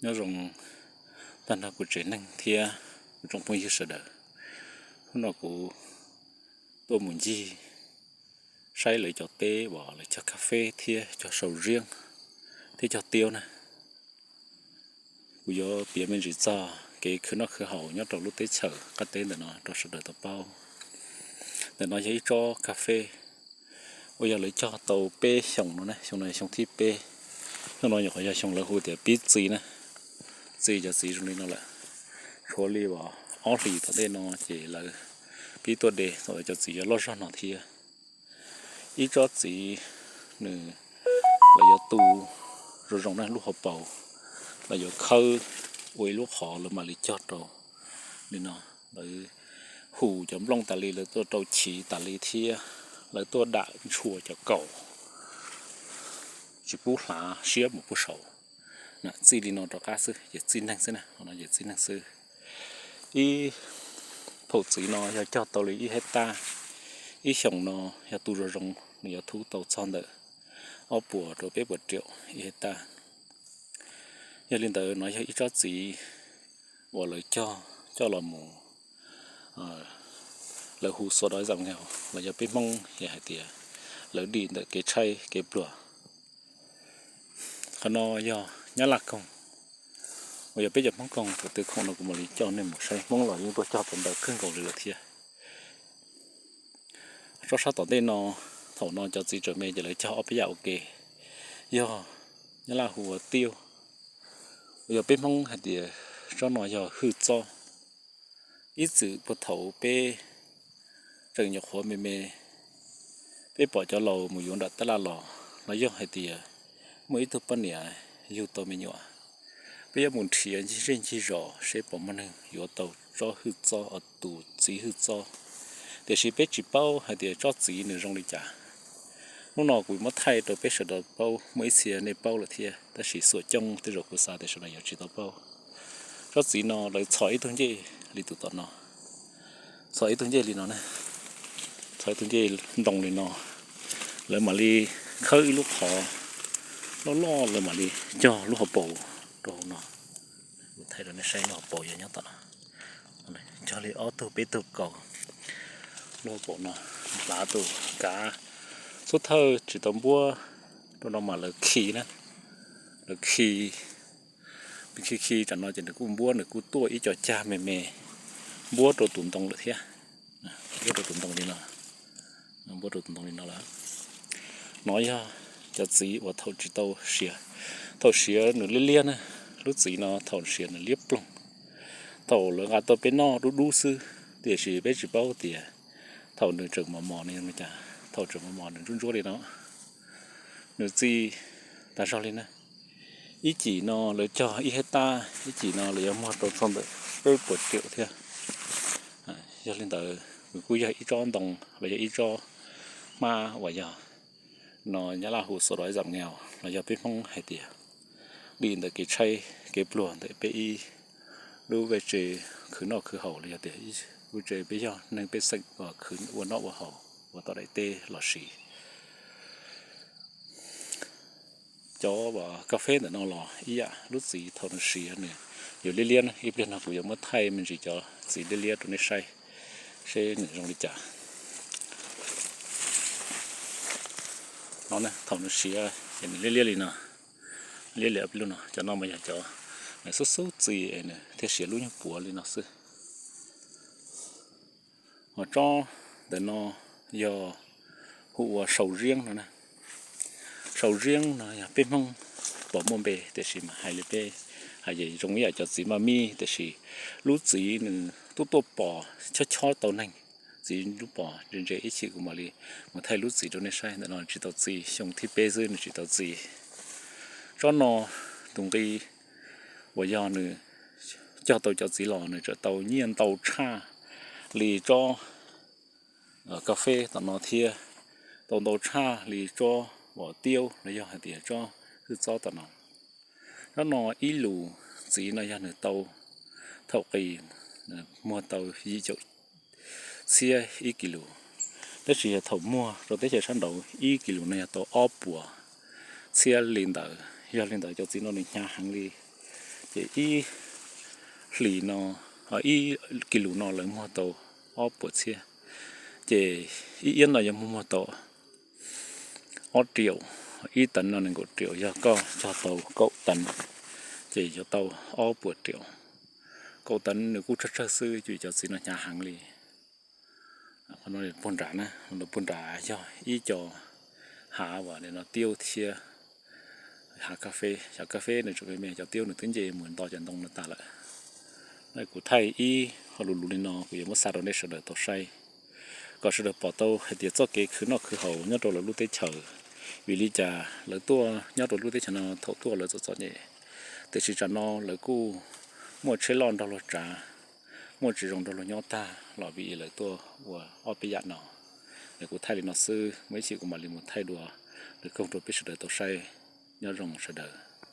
Nyob zoo tag nrho kuv tsev neeg thiab kuv tsoom phooj ywg sawv daws. Hnub no kuv tuaj mus ncig saib lawv cov teb uas lawv cog kas fes thiab cog sau ziab thiab cog tiab na. Kuv yuav piav me ntsis txog kev khwv noj khwv haus nyob rau lub teb chaws qab teb ntawm no rau sawv daws tau paub. Ntawm no yog ib tsob kas fes uas yog lawv cog tau peb xyoos no ne, xyoo no xyoo thib peb. Xyoo no nyuam qhuav yog xyoo lawv hu tias pib txi na, txi cov txiv zoo li no lawm. Tshuav li uas ob hlis tom ntej no ces lawv pib tuaj de thaum cov txiv yuav loj zog no thiab. Ib tsob txiv nws, lawv yuav tu zoo zoo na, lub hauv paus lawv yuav khawb ua ib lub qhov lawv mam li cog rau li no. Lawv hu cov nplooj tas li, lawv tuaj rau chiv tas li thiab lawv tuaj dam ntshua cov kaus tsis pub hlav siab mus puag saud. Txi li no rov qab xwb ces txi neeg xwb na, no ces txi neeg xwb. Ib phaum txiv no yog cog tau li ib hej taj, ib xyoos no yog tu zoo zoo nws yuav thub tau txog ntawm ob puas rau peb puas riaum ib hej taj. Yog li ntawd no yog ib tsob txiv uas lawv cog coj los mus, lawv hu xua dov zam nkaus los yog peb Hmoob hais tias lawv dim ntawm kev tshaib kev pluag. Qhov no yog nyab laj koog uas yog peb cov Hmoob koog. Thaum twg khoom no kuv mam li coj nej mus saib, Hmoob los yeej tuaj cog tau ntau kawg nkaus li lawm thiab. Tsob sab tom ntej no, thaum no cov txiv tseem me ces lawv cog ob peb yam ua ke, yog nyab laj hu ua tiab, uas yog peb Hmoob hais tias tsob no yog hwj txob. Ib txwm puag thaum peb tseem nyuam qhuav me me, peb pom cov laus mus yuav nram tab laj los, los yog hais tias muaj ib tug poj niam yug tau me nyuam, peb yuav mus nrhiav ncig zej ncig zos seb puas muaj neeg yuav tau tsob hwj txob, tus txiv hwj txob. Tiam sis peb tsis paub hais tias tsob txiv nws zoo li cas. Hnub no kuv muab thaij rau peb sawv daws paub, muaj ib txhia nej paub lawm thiab, tab sis xuam coob tej zaum kuv xav tias sawv daws yuav tsis tau paub. Tsob txiv no lawv txhos ib tug ncej li tus tom no, txhos ib tug ncej li no, txhos ib tug ncej ntoo li no, lawv mam li khawb ib lub qhov loj loj, lawv mam li cog lub hauv paus rau hauv no. Kuv thaij rau nej saib lub hauv paus yog nyob tom no, cog li ob tug peb tug kaus. Lub hauv paus no hlav tus kav xub thawj tsis tau npuab rau no mas lawv khi na, lawv khi, khi khi tsam no ces nws kuj npuab, nws kuj tuaj ib co cag me me npuab rau tus ntoo lawm thiab. Npuab rau tus ntoo li no, npuab rau tus ntoo li no lawm. No yog cov txiv uas thaum tsis tau siav, thaum siav nws liab liab na, lub txiv no thaum siav nws liab ploog. Thaum lawv nqa tuaj peb noj dub dub xwb, tiam sis peb tsis paub tias thaum nws tseem mos mos nws zoo li cas. Thaum tseem mos mos nws ntsuab ntsuab li no, nws txi tag zog li na. Ib cim no lawv cog ib hej taj, ib cim no lawv yuav muag rau txog ntawm peb puas riaum thiab. Yog li ntawd nws kuj yog ib tsob ntoo los yog ib tsob hmab uas yog no nyab laj hu xua dov zam ngeos los yog peb Hmoob hais tias dim ntawm kev tshaib kev pluag ntawm peb ib lub vaj tse khwv noj khwv haus los yog tias vaj tse peb yog neeg pej xeem uas khwv ua noj ua haus ua tom daim teb los sis cov kas fes ntawm no los ib yam. Lub txiv thaum nws siav nws yuav liab liab na, ib pliag no kuv yuav muab thaij me ntsis cov txiv liab liab rau nej saib seb nws zoo li cas. No thaum nws siav ces nws liab liab li no, liab liab li no. Cov no mas yog cov nws xub xub txi es nws thiaj siav lub nyuag puav li no xwb. Ho tsob ntawm no yog hu ua sau ziab no na. Sau ziab no yog peb Hmoob pom muaj npe, tiam sis mas hais li peb hais ces zoo ib yam cov txiv maj mib, tiam sis lub txiv nws tuaj tuaj pom chob chob tau neeg. Txiv lub pom ntse ntse, ib chim kuv mam li mus thaij lub txiv rau nej saib. Ntawm no tsis tau txi, xyoo thib peb xwb nws tsis tau txi. Tsob no tus nqi uas yog nws cog tau cov txiv los nws tseem tau nyiaj ntau tshaj li tsob kas fes tom no thiab, tau ntau tshaj li tsob uas tiab los yog hais tias tsob hwj txob tom no. Tsob no ib lus txiv no yog nws tau, thaum qis muag tau yim caum txhiab ib kis lus, tab sis yog thaum muag rau teb chaws sab nraud ib kis lus no yog tau ob puas txhiab li ntawd. Yog li ntawd cov txiv no nws hnyav heev li, Ces ib hlis no, ib kis lus no lawv muag tau ob puas txhiab, ces ib iab no yuav muag muag tau ob riaum, ib teev no nees nkaum riaum, yog koj cog tau kaum teev, ces yuav tau ob puas riaum. Kaum teev nws kuj tsawg tsawg xwb, ces cov txiv no hnyav heev li. Qhov no puag nrad na, puag nrad yog ib co hav uas no tiaub thiab hav kas fes. Cov kas fes nws tseem me me, cov tiaub nws twb nce mus nto cov ntoo no tas lawm. No kuv thaij ib qho lus lus li no kuv yuav muab xa rau nej sawv daws tau saib, kom sawv daws pom tau hais tias txoj kev khwv noj khwv haus nyob rau lawv lub teb chaws, vim li cas lawv tuaj nyob rau lub teb chaws no thaum tuaj lawv txom txom nyem, tiam sis tsam no lawv kuj muaj tsheb loj nrog luag tsav, muaj tsis zoo nrog luag nyob tag los vim lawv tuaj ua ob peb yam no. Kuv thaij li no xwb, muaj ib chim kuv mam li mus thaij dua lwm koog rau peb sawv daws tau saib. Nyob zoo sawv daws.